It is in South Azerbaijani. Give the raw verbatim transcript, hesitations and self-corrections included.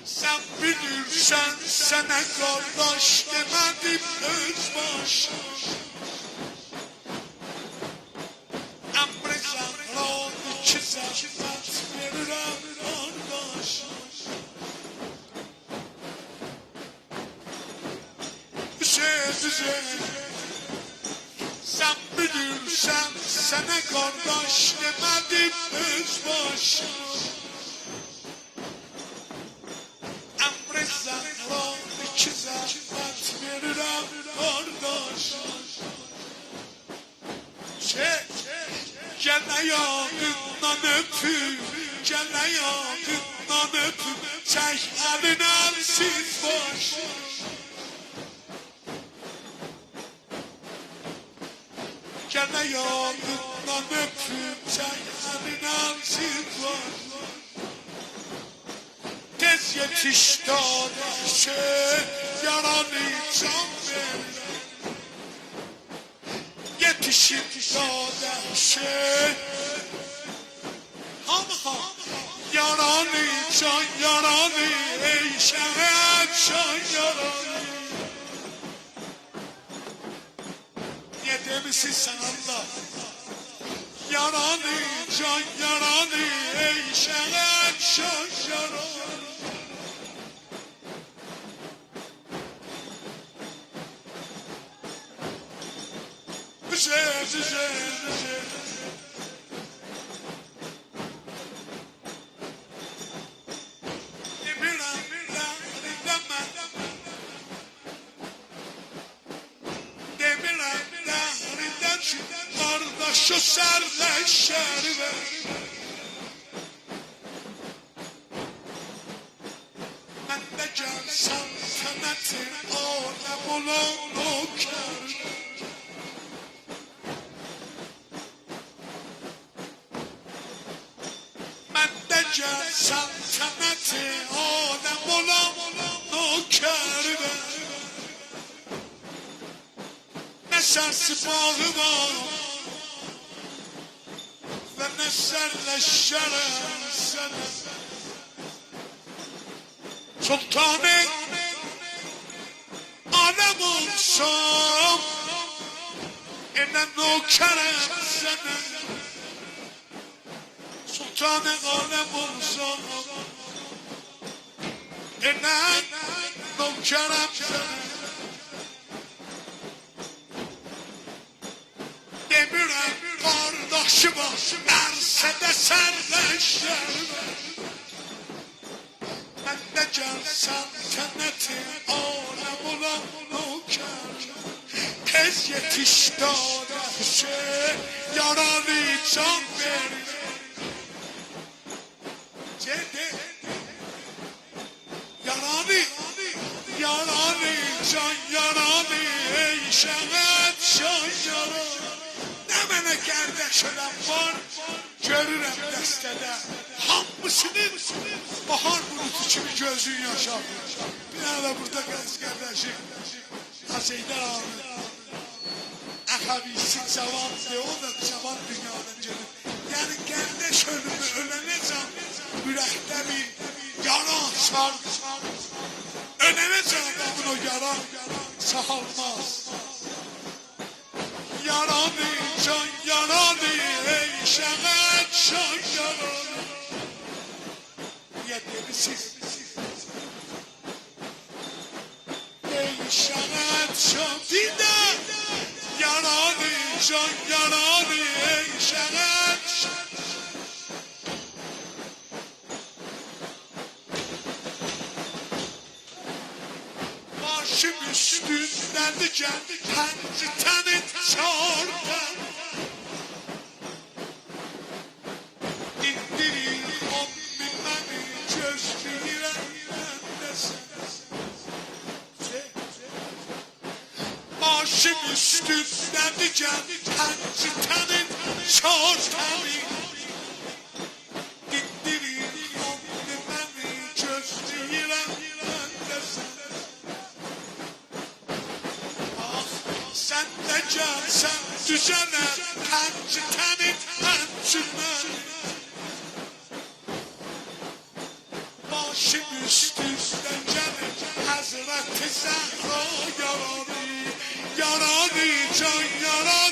سن بیلیرسن، سنه قارداش دئمه‌دیم اؤز باشیما. امر زهرا، ایکی زحمت وئریرم قارداشیما. حسین، حسین، سن بیلیرسن، سنه قارداش دئمه‌دیم اؤز باشیما. امر زهرا، ایکی زحمت وئریرم قارداشیما. چک، گل آیاغیندان اؤپوم، گل آیاغیندان اؤپوم، چک الین آلسین باشیما. گل آیاغیندان اؤپوم، چک الین آلسین باشیما. تئز یئتیش داده حسین، یارانی جان وئریرم. یئتیشین داده حسین. هامی، هامی. یارانی جان، یارانی، ای شهید جان، یارانی. نییه دئمیرسن سن الله؟ یارانی جان، یارانی، ای شهید جان، یارانی. حسین، حسین، حسین. دئمیرم، دئمیرم، دئمیرم، دئمیرم، قارداشی سرلشکری وئر. من ده گل سلطنت عالم اولام نوکر. من ده گل سلطنت عالم اولام نوکر. نه سرسپاهی وار و نه سرلشکرم سنین. سلطان عالم اولسام، ائله نوکرم سنین. سلطان عالم اولسام، ائله نوکرم سنین. دئمیرم قارداشیما، ارسه ده سرلشکر. من ده گل سلطنت عالم اولام نوکر. تئز یئتیش داده حسین، یارانی جان وئر. گئدیر. یارانی، یارانی، جان یارانی، ای شهید جان یارانی. نمنه قارداش اؤلن وار، گؤرورم دسته‌ده. هامیسینین باهار بولودو کیمی گؤزون یاش آخیر. بیر دنه ده بورادا قارداش قارداشیم. حاج حیدر آقا، اخوی‌سی جاواندی، او دا جاوان دونیادان گئدیب. یعنی، قارداش اؤلومو اؤلنه‌جن اورکده بیر یارا آچار. اؤلنه‌جن آدامین او یارا ساغالماز. یارانی، جان یارانی، ای شهید جان یارانی. نییه دئمیرسینیز؟ ای شهید جان، دئییر ده، یارانی، جان یارانی، ای شهید. باشیم اوستونده‌دیر، گلدی پنج تنین چهار تن. دیندیرین اون مین منی، گؤزله‌ییرم منده‌سن. باشیم اوستونده‌دیر، گلدی پنج تنین چهار تنی. دیندیرین اون مین منی، گؤزله‌ییرم منده‌سن. آخ، سن ده گلسن دوزه‌لر پنج تنین انجمنی. کیم اوستوندن گلیر حضرت زهرا یارانی، یارانی جان یارانی.